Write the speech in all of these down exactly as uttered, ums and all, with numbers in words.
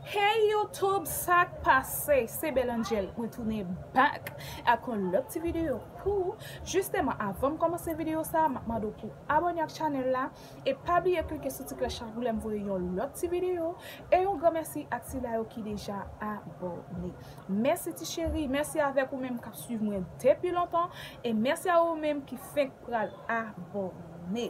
Hey YouTube, sa k pase? Se Bel Angel, mwen tounen back ak yon lòt ti videyo pou ou. Jisteman, avan m kòmanse videyo sa, m ap mande w pou abòne ak chanèl la. E pa bliye klike sou ti klòch la pou lè m voye yon lòt ti videyo. E yon gran mèsi ak sila yo ki deja abòne. Mèsi ti cheri, mèsi avèk ou menm k ap swiv mwen depi lontan. E mèsi a ou menm ki fenk pral abòne.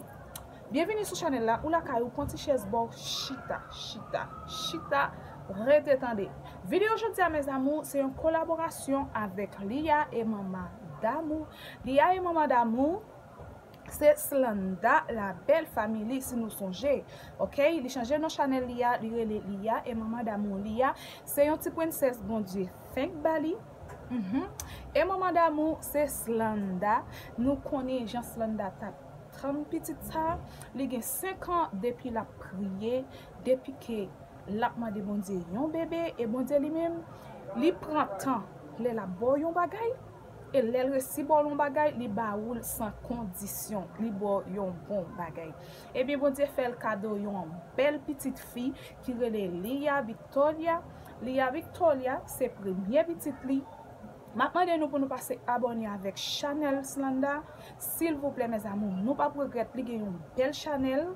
Byenvini sou chanèl la, ou lakay ou, pran ti chèz ba w, chita, chita, chita, rete tande. Videyo jodi a, mes amours, se yon kolaborasyon avèk Lia et Maman d'Amour. Lia et Maman d'Amour, se Slanda, la belle family, si nou sonje. Ok, li chanje non chanèl li a, li rele Lia et Maman d'Amour. Lia, se yon ti prensès Bondye fenk ba li. Mhm. E Maman d'Amour, se Slanda. Nou konnen jan Slanda t ap tann pitit sa. Li gen senk an depi l ap priye, depi ke l ap mande Bondye yon bebe, e Bondye li menm, li pran tan lè l ap ba w yon bagay, e lè l resi ba w yon bagay, li ba ou l san kondisyon, li ba w yon bon bagay. Ebyen, Bondye fè l kado yon bèl pitit fi ki rele Lia Victoria. Lia Victoria, se premye pitit li. M ap mande nou pou nou pase abòne avèk chanèl Slanda. Silvouplè, mes amours, nou p ap regrèt, li gen yon bèl chanèl.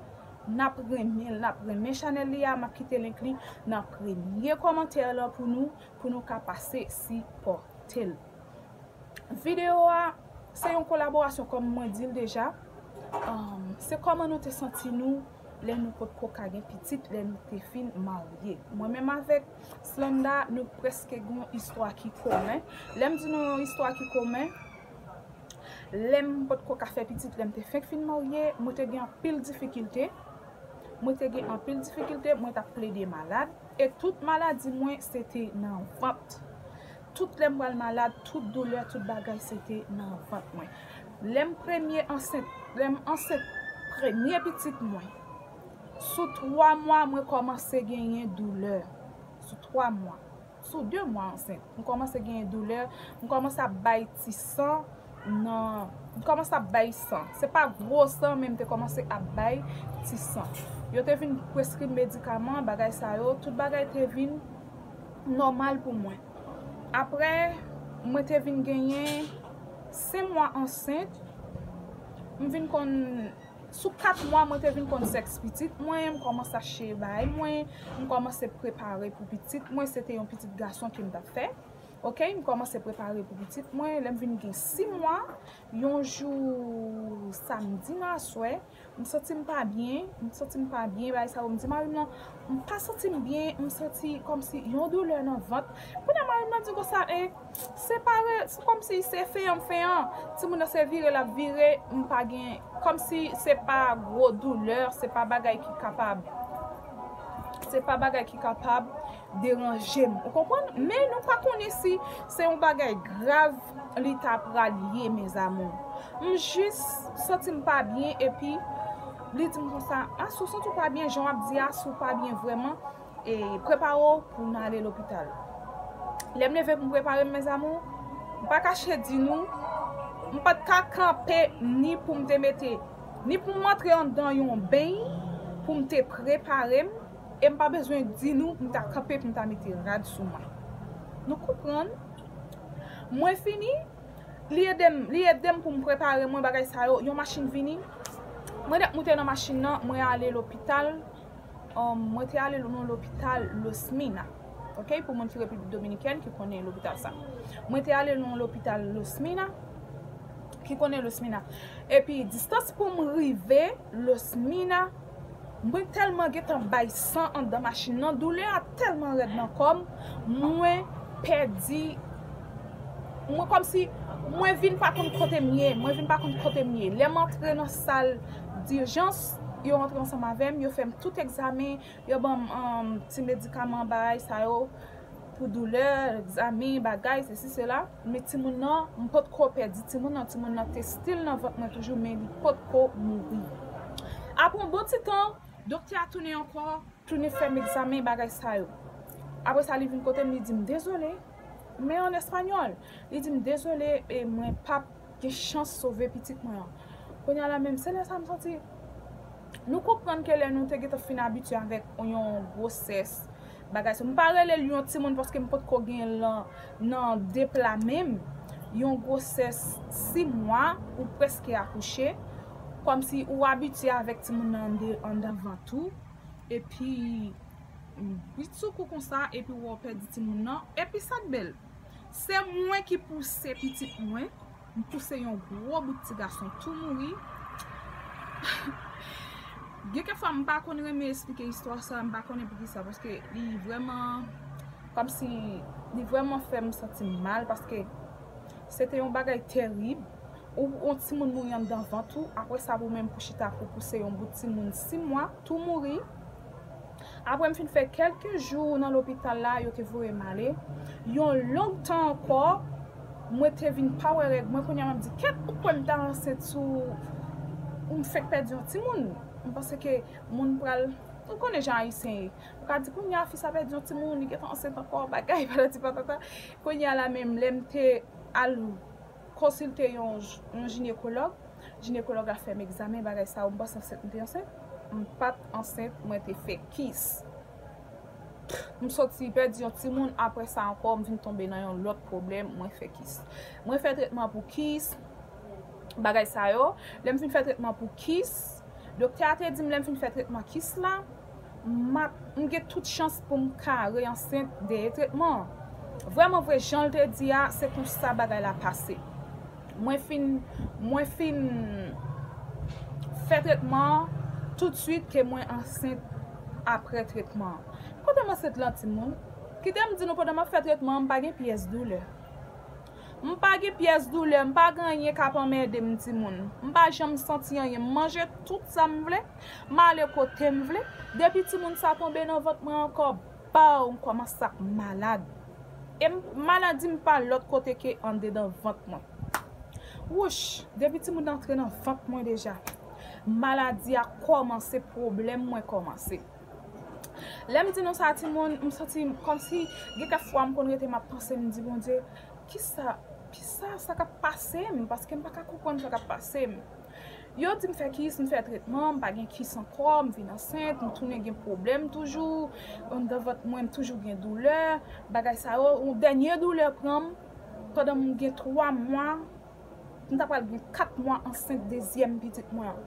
N ap renmen l, n ap renmen chanèl li a. M ap kite link li nan premye kòmantè lan pou nou, pou nou ka pase sipòte l. Videyo a, se yon kolaborasyon, kòm mwen di l deja. Um, se kòman nou te santi nou lè nou potko ka gen pitit, lè nou te fin marye. Mwen menm avèk Slanda, nou prèske gen yon istwa ki komen. Lè m di nou yon istwa ki komen, lè m potko ka fè pitit, lè m te fenk fin marye, mwen te gen anpil difikilte. Mwen te gen anpil difikilte, mwen t ap plede malad. E tout maladi mwen, se te nan vant. Tout lè m pral malad, tout doulè, tout bagay, se te nan vant mwen. Lè m premye ansent, lè m ansent premye pitit mwen, sou twa mwa, mwen kòmanse genyen doulè. Sou twa mwa. Sou de mwa ansent, m kòmanse genyen doulè, m kòmanse ap bay ti san nan, m kòmanse ap bay san. Se pa gwo san, men m te kòmanse ap bay ti san. Yo te vin preskri m medikaman, bagay sa yo, tout bagay te vin nòmal pou mwen. Apre, mwen te vin genyen senk mwa ansent, m vin konn, sou kat mwa, mwen te vin konn sèks pitit mwen, m kòmanse achte bagay mwen, m kòmanse prepare pou pitit mwen, se te yon pitit gason ke m t ap fè. Ok, m kòmanse prepare pou pitit mwen, lè m vin gen sis mwa, yon jou samdi nan aswè, m santi m pa byen, m santi m pa byen, bagay sa yo, m di mari m nan, m pa santi m byen, m santi kòmsi yon doulè nan vant. Kounye a mari m nan di konsa, e, se pa re-, se kòmsi se fè an m fè an. Timoun nan se vire l ap vire, m pa gen, kòmsi se pa gwo doulè, se pa bagay ki kapab, se pa bagay ki kapab deranje m. Ou konprann? Men nou pa konnen si se yon bagay grav li ta pral ye, mes amours. M jis santi m pa byen, epi li di m konsa, "A, si w santi w pa byen, jan w ap di a, si w pa byen vrèman, e, prepare w pou n ale lopital." Lè m leve pou m prepare m, mes amours, m pa kache di nou, m pa t ka kanpe ni pou m te mete, ni pou m antre anndan yon beny pou m te prepare m, e m pa bezwen di nou, m ta kanpe pou m ta mete rad sou mwen. Nou konprann? Mwen fini, li ede m, li ede m pou m prepare mwen bagay sa yo, yon machin vini. Mwen t ap moute nan machin nan, mwen ale lopital. Um, mwen te ale nan lopital Losmina. Ok, pou moun ki Repiblik Dominikèn ki konnen lopital sa. Mwen te ale nan lopital Losmina, ki konnen Losmina. Epi, distans pou m rive Losmina, mwen tèlman gentan bay san anndan machin nan, doulè a tèlman rèd nan kò m, mwen pèdi, mwen kòmsi, mwen vin pa konn kote m ye, mwen vin pa konn kote m ye. Lè m antre nan sal dijans, yo antre ansanm avè m, yo fè m tout egzamen, yo ban m, um, ti medikaman bagay sa yo, pou doulè, egzamen, bagay, sesi, sela. Men timoun nan, m potko pèdi timoun nan, timoun nan te still nan vant mwen toujou, men li potko mouri. Apre yon bon ti tan, doktè a tounen ankò, tounen fè m egzamen, bagay sa yo. Apre sa, li vin kote m, li di m, "Dezole," men an espanyòl. Li di m, "Dezole, e mwen p ap gen chans sove pitit mwen an." Kounye a la menm, se lè sa m santi, nou konprann ke lè nou te gentan fin abitye avèk yon gwosès, bagay sa. M pa rele l yon timoun paske m potko gen l nan, nan de pla menm. Yon gwosès sis mwa, ou prèske akouche. Kòmsi ou abitye avèk timoun nan annde-, anndan vant ou. Epi, bit sou kou konsa, epi w pèdi timoun nan. Epi sa k bèl, se mwen ki pouse pitit mwen. M pouse yon gwo bout ti gason tou mouri. Gen kèk fwa m pa konn renmen esplike istwa sa, m pa konnen poukisa, paske li vrèman, kòmsi li vrèman fè m santi m mal, paske se te yon bagay terib. Ou, yon timoun mouri anndan vant ou, apre sa, ou menm pou chita pou pouse yon bout timoun sis mwa, tou mouri. Apre m fin fè kèlke jou nan lopital la, yo te voye m ale. Yon long tan ankò, mwen te vin pa wè règ mwen. Kounye a m ap di, kèt, ou kwè m ta ansent sou, m fèk pèdi yon timoun. M panse ke moun pral, ou konnen jan Ayisyen ye. Ou ka di, kounye a fi sa pèdi yon timoun, li gentan ansent ankò, bagay, patati patata. Kounye a la menm, lè m te al konsilte yon, yon jinekològ, jinekològ la fè m egzamen, bagay sa yo, m panse ansent, m te ansent. M pa t ansent, mwen te fè kis. M soti pèdi yon timoun, apre sa ankò, m vin tonbe nan yon lòt pwoblèm, mwen fè kis. Mwen fè tretman pou kis, bagay sa yo. Lè m fin fè tretman pou kis, doktè a te di m lè m fin fè tretman kis la, m ap, m gen tout chans pou m ka reyansent dèyè tretman an. Vrèman vre, jan l te di a, se konsa bagay la pase. Mwen fin, mwen fin fè tretman an, toutswit ke mwen ansent apre tretman an. Kote m ansent lan, timoun? Kite m di nou, pandan m ap fè tretman an, m pa gen pyès doulè. M pa gen pyès doulè, m pa gen anyen k ap anmède m, timoun. M pa janm santi anyen. M manje tout sa m vle, m ale kote m vle. Depi timoun sa tonbe nan vant mwen ankò, baw, m kòmanse ap malad. E m, maladi m pa lòt kote ke andedan vant mwen. Wouch, depi timoun nan antre nan vant mwen deja, maladi a kòmanse, pwoblèm mwen kòmanse. Lè m di nou sa, timoun, m santi m kòmsi, gen kèk fwa m konn rete, m ap panse, m di, Bondye, kisa, kisa sa k ap pase m? Paske m pa ka konprann sa k ap pase m. Yo di m fè kis, m fè tretman, m pa gen kis ankò, m vin ansent, m tounen gen pwoblèm toujou. Anndan vant mwen, m toujou gen doulè. Bagay sa yo, yon dènye doulè pran m pandan m gen twa mwa. M ta pral gen kat mwa ansent dezyèm pitit mwen an.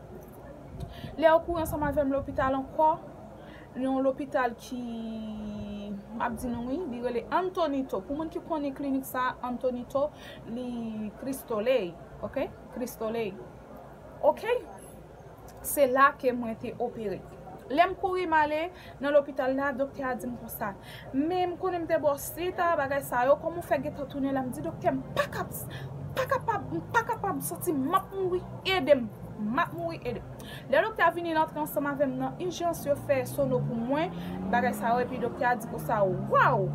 Lè yo kouri ansanm avè m lopital ankò, yon lopital ki, m ap di nou wi, li rele Antonito. Pou moun ki konnen klinik sa, Antonito, li Cristo Rey, oke? Cristo Rey. Oke? Se la ke mwen te opere. Lè m kouri m ale nan lopital la, doktè a di m konsa, men m konnen m te ba w sida, bagay sa yo, kòman w fè gentan tounen la? M di, doktè, m pa kab, pa kapab, m pa kapab, m santi m ap mouri, ede m, m ap mouri, ede m. Lè doktè a vini, l antre ansanm avè m nan ijans, yo fè sono pou mwen, bagay sa yo, epi doktè a di konsa, waw,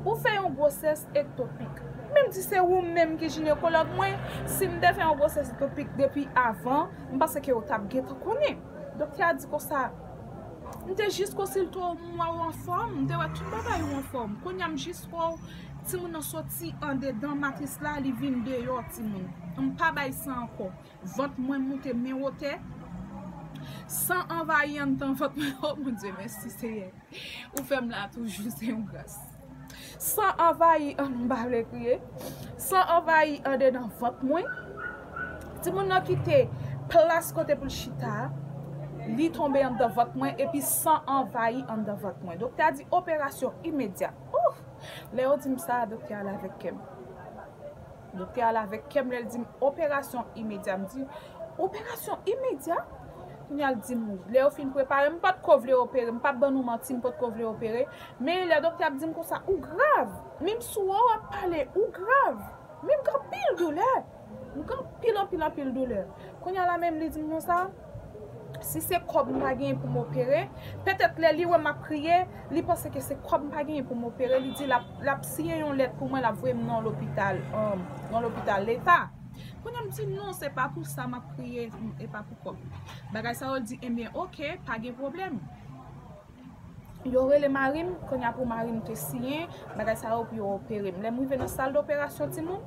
ou fè yon gwosès ektopik. Men m di, se ou menm ki jinekològ mwen, si m te fè yon gwosès ektopik depi avan, m panse ke w t ap gentan konnen. Doktè a di konsa, m te jis konsilte w, m wè w anfòm, m te wè tout bagay ou anfòm. Kounye a m jis wè w, timoun nan soti andedan matris la, li vin deyò, timoun. M pa bay san ankò. Vant mwen moute men wotè. San anvayi anndan vant mwen. Oh, Bondye, mèsi, Seyè. Ou fè m la toujou, se yon gras. San anvayi, an, m pa vle kriye. San anvayi andedan vant mwen. Timoun nan kite plas kote pou l chita a. Li tonbe anndan vant mwen, epi san anvayi anndan vant mwen. Doktè a di operasyon imedya. Ouf! Lè yo di m sa, doktè a la avèk kè m. Doktè a la avèk kè m, lè l di m operasyon imedya. M di, operasyon imedya? Kounye a l di m wi. Lè yo fin prepare m, m pa t ko vle opere, m p ap ban nou manti, m pa t ko vle opere. Men lè doktè ap di m konsa, ou grav. Men m sou ou ap pale, ou grav. Men m gen anpil doulè. M gen anpil, anpil, anpil doulè. Kounye a la menm li di m konsa, si se kòb m pa genyen pou m opere, petèt lè li wè m ap kriye, li panse ke se kòb m pa genyen pou m opere, li di l ap, l ap siyen yon lèt pou mwen, l ap voye m nan yon lopital, um, yon lopital leta. Kounye a m di non, se pa pou sa m ap kriye, e pa pou kòb. Bagay sa yo, l di, ebyen, oke, pa gen pwoblèm. Yo rele mari m, kounye a pou mari m te siyen bagay sa yo pou yo opere m. Lè m rive nan sal doperasyon, timoun,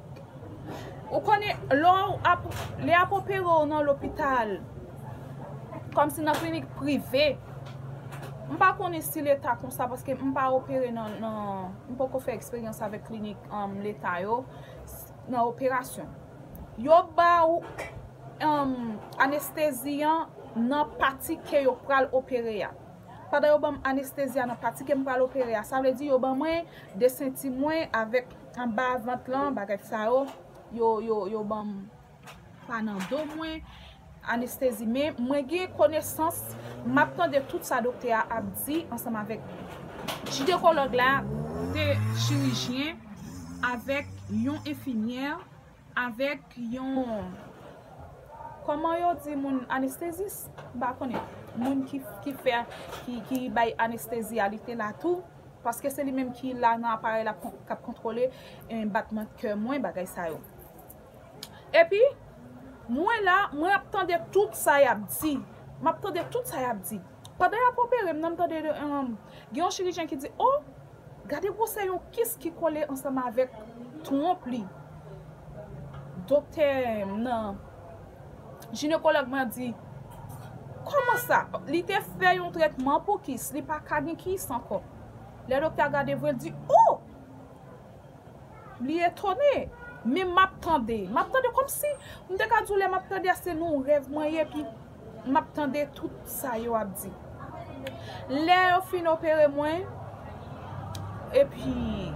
ou konnen, lè w ap, lè y ap opere w nan lopital, kòmsi nan klinik prive, M pa konnen si leta konsa, paske m pa opere nan, nan, m poko fè eksperyans avèk klinik, um, leta yo, nan operasyon. Yo ba ou, um, anestezi an nan pati ke yo pral opere a. Pandan yo ban m anestezi a nan pati ke m pral opere a, sa vle di yo ban mwen de senti mwen avèk anba vant lan, bagay sa yo, yo, yo, yo ban m pa nan do mwen, anestezi, men mwen gen konesans, m ap tande tout sa doktè a ap di ansanm avèk jinekològ la, de chirijyen, avèk yon enfimyè, avèk yon, kòman yo di moun, anestezis? M pa konnen. Moun ki, ki fè, ki, ki bay anestezi a, li te la tou. Paske se li menm ki la nan aparèy la k ap kontwole, eh, batman kè mwen, bagay sa yo. Epi, mwen la, mwen ap tande tout sa y ap di. M ap tande tout sa y ap di. Pandan y ap opere m nan, m tande, um, gen yon chirijyen ki di, "O, gade gwosè yon kis ki kole ansanm avèk twonp li." Doktè nan jinekològ mwen di, "Kòman sa?" Li te fè yon trètman pou kis, li pa ka gen kis ankò. Lè doktè a gade vre, l di, "O!" Li etone, men m ap tande. M ap tande kòmsi, m te ka di w lè m ap tande a se nan yon rèv mwen ye, epi m ap tande tout sa yo ap di. Lè yo fin opere mwen, epi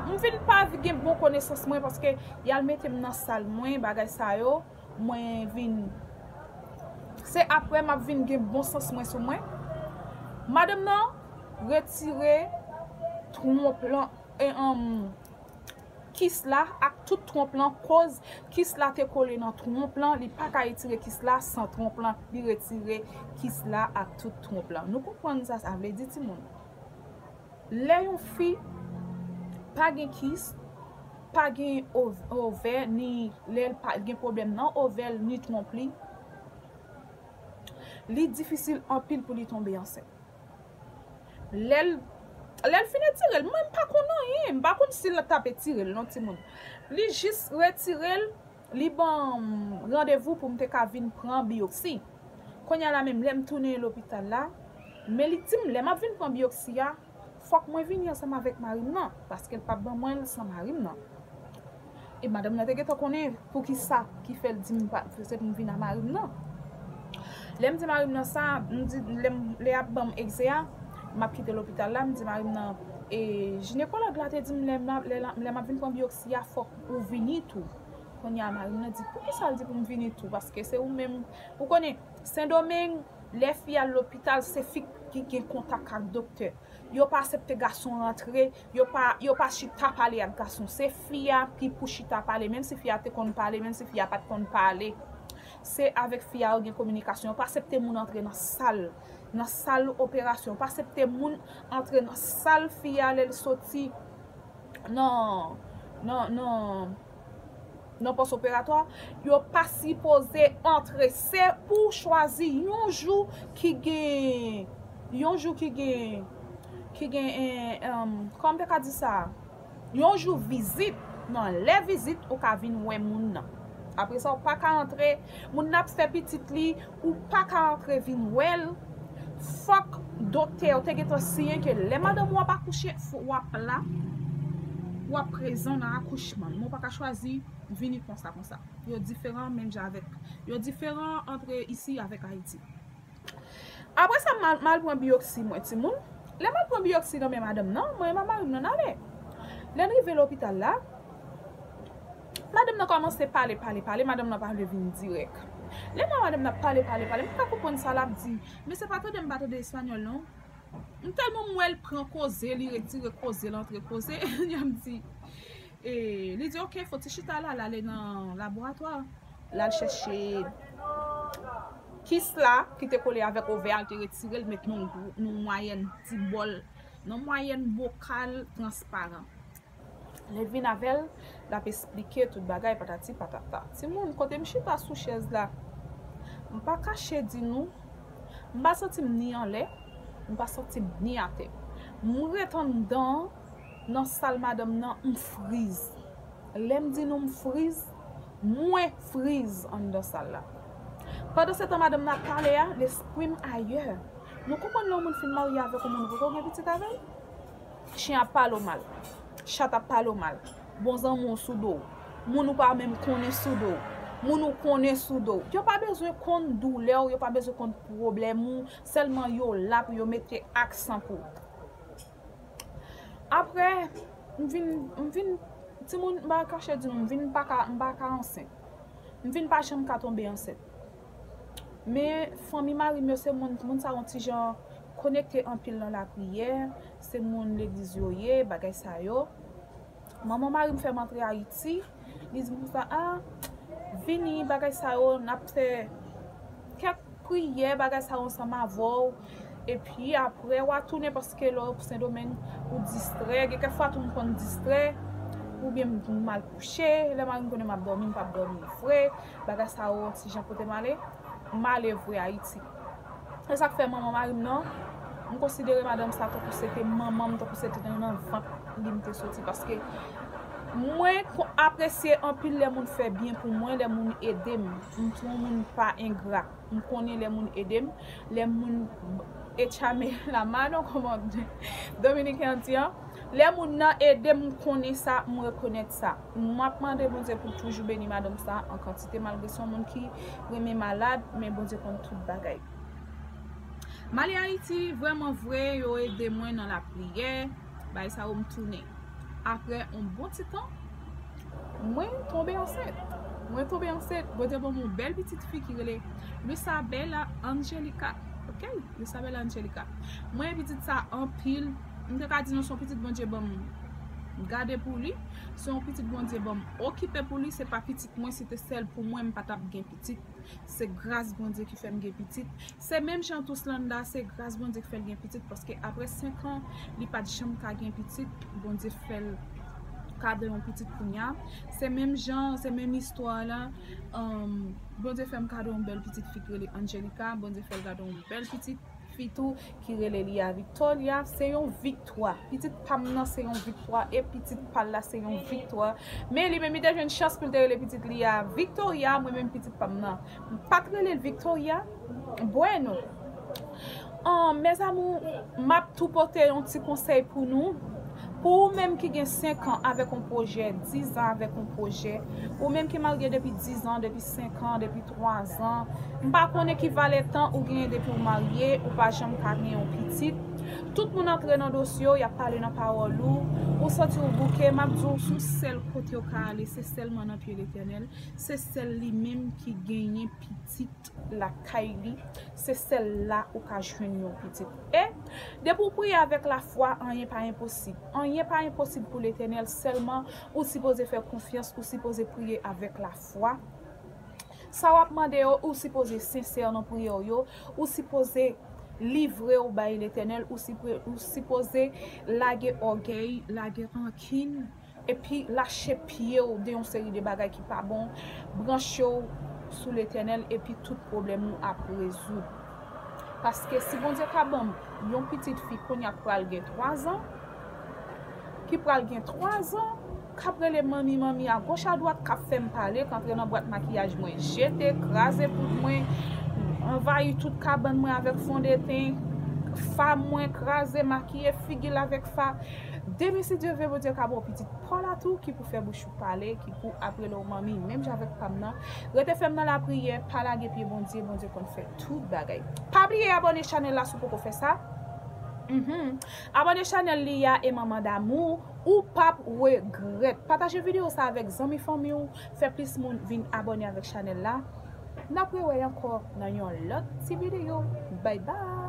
m vin pa gen bon konesans mwen, paske y al mete m nan sal mwen, bagay sa yo, mwen vin, se apre m ap vin gen bon sans mwen sou mwen. Madanm nan retire twonp lan, e, um, kis la ak tout twonp lan, koz kis la te kole nan twonp lan, li pa ka retire kis la san twonp lan, li retire kis la ak tout twonp lan. Nou konprann sa sa vle di, timoun? Lè yon fi pa gen kis, pa gen ov-, ovè, ni lè l pa gen pwoblèm nan ovè l, ni twonp li, li difisil anpil pou li tonbe ansent. Lè l, lè l fin etire l, mwen m pa konn anyen, m pa konn si l t ap etire l non, timoun. Li jis retire l, li ban m randevou pou m te ka vin pran biyopsi. Kounye a la menm, lè m tounen lopital la, men li di m, lè m ap vin pran biyopsi a, fòk mwen vini ansanm avèk mari m nan, paske l p ap ban mwen l san mari m nan. E madanm nan te gentan konnen poukisa ki fè l di m pa, se pou m vin a mari m nan. Lè m di mari m nan sa, m di, lè m, lè y ap ban m egze a, m ap kite lopital la, m di mari m nan, e, jinekològ la te di m lè m, lè, lè m ap vin pran biyopsi a, fòk ou vini tou. Kounye a, mari m nan di, "Poukisa l di pou m vini tou?" Paske se ou menm, ou konnen, Sendomeng, lè fi al lopital, se fi ki gen kontak ak doktè. Yo pa aksepte gason rantre, yo pa, yo pa chita pale ak gason. Se fi a ki pou chita pale, menm si fi a te konn pale, menm si fi a pa t konn pale. Se avèk fi a yo gen kominikasyon. Yo pa aksepte moun antre nan sal, nan sal operasyon. Yo pa aksepte moun antre nan sal fi a lè l soti nan, nan, nan, nan pòs operatwa, yo pa sipoze antre. Se pou w chwazi yon jou ki gen, yon jou ki gen, ki gen, eh, em, kòman m te ka di sa? Yon jou vizit, nan lè vizit, ou ka vin wè moun nan. Apre sa, ou pa ka antre, moun nan ap fè pitit li, ou pa ka antre vin wè l. Fòk doktè yo te gentan siyen ke lè madanm ou ap akouche, fò w ap la, w ap prezan nan akouchman. Men w pa ka chwazi vini konsa, konsa. Yo diferan menm jan avèk, yo diferan antre isi avèk Ayiti. Apre sa, m al, m al pran biyopsi mwen, timoun. Lè m al pran biyopsi nan men madanm nan, mwen e mari m nan n ale. Lè n rive lopital la, madanm nan kòmanse pale, pale, pale, madanm nan pa vle vin dirèk. Lè m wè madanm nan ap pale, pale, pale, m pa konprann sa l ap di. Men se pa tande m pa tande espanyòl non. M tèlman m wè l pran koze, li retire koze, l antre koze, kounye a m di, e, li di, "Ok, fò ti chita la, l ale nan laboratwa." L al chèche kis la ki te kole avèk ovè a, l te retire l, met nan yon, yon mwayèn ti bòl, nan mwayèn bokal transparan. Lè l vin avè l, l ap esplike tout bagay, patati patata. Timoun, kote m chita sou chèz la, m pa kache di nou, m pa santi m ni anlè, m pa santi m ni atè. M ret anndan, nan sal madanm nan, m friz. Lè m di nou m friz, mwen friz anndan sal la. Pandan se tan madanm nan ap pale a, lespri m ayè. Nou konprann lè yon moun fin marye avèk yon moun ou poko gen pitit avè l? Chen ap pale w mal. Chat ap pale w mal. Bon zanmi w sou do w. Moun ou pa menm konnen sou do w. Moun ou konnen sou do w. Yo pa bezwen konn doulè w, yo pa bezwen konn pwoblèm ou. Sèlman yo la pou yo mete aksan pou ou. Apre, m vin, m vin, timoun, m pa kache di nou, m vin pa ka, m pa ka ansent. M vin pa janm ka tonbe ansent. Men, fanmi mari m yo, se moun, moun sa yon ti jan konekte anpil nan lapriyè, se moun legliz yo ye, bagay sa yo. Manman mari m fè m antre Ayiti, li di m konsa, a, vini, bagay sa yo, n ap fè kèk priyè, bagay sa yo ansanm avè w. Epi apre, w a tounen paske lè w Sendomeng, ou distrè. Gen kèk fwa tou m konn distrè, oubyen m mal kouche. Lè mari m konnen m ap dòmi, m p ap dòmi vre. Bagay sa yo, ti jan pote m ale, m ale vre Ayiti. E sa k fè manman mari m nan, m konsidere madanm sa tankou se te manman m, tankou se te nan, nan vant li m te soti. Paske mwen ko-, apresye anpil lè moun fè byen pou mwen, lè moun ede m. M se yon moun pa engra. M konnen lè moun ede m, lè moun echame la mano, kòman Dominiken an di an. Lè moun nan ede m, m konnen sa, m rekonèt sa. M ap mande Bondye pou l toujou beni madanm sa an kantite, malgre se yon moun ki renmen malad, men Bondye konn tout bagay. M ale Ayiti, vrèman vre, yo ede mwen nan lapriyè, bagay sa yo m tounen. Apre yon bon ti tan, mwen tonbe ansent. Mwen tonbe ansent, Bondye ban m yon bèl pitit fi ki rele Luisabella Angelica. Ok? Luisabella Angelica. Mwen pitit sa anpil. M te ka di nou se yon pitit Bondye ban m gade pou li. Se yon pitit Bondye ban m okipe pou li. Se pa pitit mwen, si te sèl pou mwen, m pa t ap gen pitit. Se gras Bondye ki fè m gen pitit. Se menm jan Touslanda, se gras Bondye ki fè l gen pitit, paske apre senk an, li pa t janm ka gen pitit, Bondye fè l ka gen yon pitit kounya. Se menm jan, se menm istwa la, um, Bondye fè m kado yon bèl pitit fi ki rele Angelica, Bondye fè l kado yon bèl pitit fi tou ki rele li a Victoria. Se yon viktwa. Pitit pa m nan se yon viktwa e pitit pa l la se yon viktwa. Men li menm li te jwenn chans pou l te rele pitit li a Victoria, mwen menm pitit pa m nan. M pa t rele l Victoria. Bueno. An, mes amours, m ap tou pote yon ti konsèy pou nou. Pou ou menm ki gen senk an avèk yon pwojè, diz an avèk yon pwojè, ou menm ki marye depi diz an, depi senk an, depi twa zan, m pa konnen ki valè tan ou genyen depi w marye, ou pa janm ka gen yon pitit. Tout moun antre nan dosye w, y ap pale nan pawòl ou, ou santi w bouke, m ap di w, se yon sèl kote w ka ale, se sèlman nan pye Letènèl, se sèl li menm ki genyen pitit lakay li, se sèl la ou ka jwenn yon pitit. E depi w priye avèk lafwa, anyen pa enposib. Anyen pa enposib pou Letènèl, sèlman ou sipoze fè konfyans, ou sipoze priye avèk lafwa. Sa w ap mande yo, ou sipoze sensè nan priyè w yo, ou sipoze livre w bay Letènèl, ou sipre-, ou sipoze lage ògèy, lage rankin, epi lache pye w de yon seri de bagay ki pa bon, branche w sou Letènèl, epi tout pwoblèm ou ap rezoud. Paske si Bondye ka ban m yon pitit fi kounye a k pral gen twa zan, ki pral gen twa zan, k ap rele manmi, manmi, agoch adwat, k ap fè m pale, k antre nan bwat makiyaj mwen, jete, kraze poud mwen, anvayi tout kabann mwen avèk fondeten, fa mwen, kraze, makiye figi l avèk fa. Demen, si Dye vle, Bondye ka ba w pitit pa w la tou, ki pou fè bouch ou pale, ki pou ap rele w manmi, menm jan avèk pa m nan. Rete fèm nan lapriyè, pa lage pye Bondye, Bondye konn fè tout bagay. Pa bliye abòne chanèl la si w poko fè sa. Mhm. Abòne chanèl Lia et Maman D'amour, ou p ap regrèt. Pataje videyo sa avèk zanmi fanmi w, fè plis moun vin abòne avèk chanèl la. N ap rewè ankò nan yon lòt ti videyo. Bye bye!